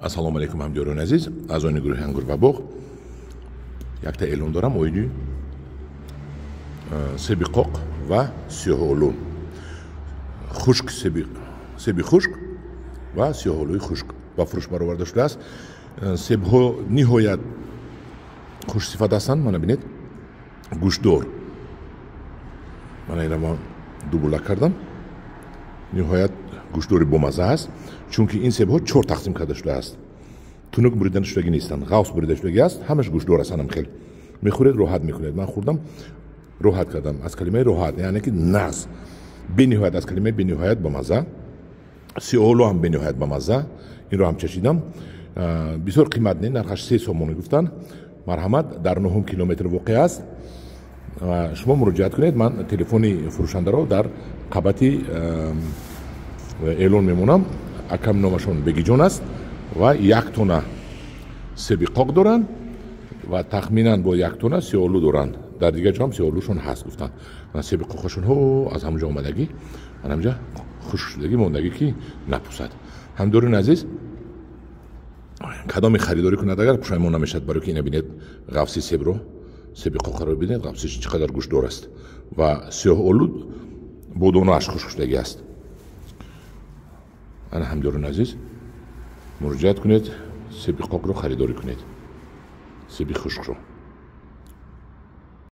Ассалому алайкум, ҳамдиёрони азиз, аъзони гурӯҳи «Ангур ва боғ». Якта эълон дорам оиди себи қоқ ва сиёҳолу хушк. Себи хушк ва сиёҳолӯи хушк ба фурӯш бароварда шудааст. Себҳо ниҳоят хушсифат ҳастанд. Мана бинед, гӯштдор. Мана ина ман дубула кардам. Ниҳоят гӯштдори бомазза аст, чунки ин себҳо чор тақсим карда шудааст, тунук бурида шудагӣ нестанд, ғафс бурида шудагӣ аст. Ҳамаш гӯштдор аст. Ҳанам хел мехӯред, роҳат мекунед. Ман хӯрдам, роҳат кардам, аз калимаи роҳат, яъне ки нағз, бениҳоят, аз калимаи бениҳоят бамазза. Сиёҳолу ҳам бениҳоят бамазза, инро ҳам чашидам. Бисёр қимат не, нархаш 3 сомонӣ гуфтанд. Марҳамат, дар нуҳум километр воқеъ аст. Шумо муроҷиат кунед, ман телефони фурӯшандаро дар қабати эълон мемонам. Акам номашон Бегиҷон аст ва 1 тона себи қоқ доранд ва тахминан бо 1 тона сиёҳолу доранд. Дар дигар ҷо ҳам сиёҳолушон ҳаст, гуфтанд. Себи қоқашон ҳо аз ҳамонҷо омадагӣ, ҳамҷа хушк шудагӣ мондагӣ, ки напусад. Ҳамдиёрони азиз, кадоме харидорӣ кунад, агар пушаймон намешавад, барои ки ина бинед, ғафси себро, себи қоқаро бинед, ғафсиш чӣ қадар гӯштдор аст ва сиёҳолу бо донааш хушк шудагӣ аст. Ана, ҳамдиёрони азиз, муроҷиат кунед, себи қоқро харидорӣ кунед, себи хушкро.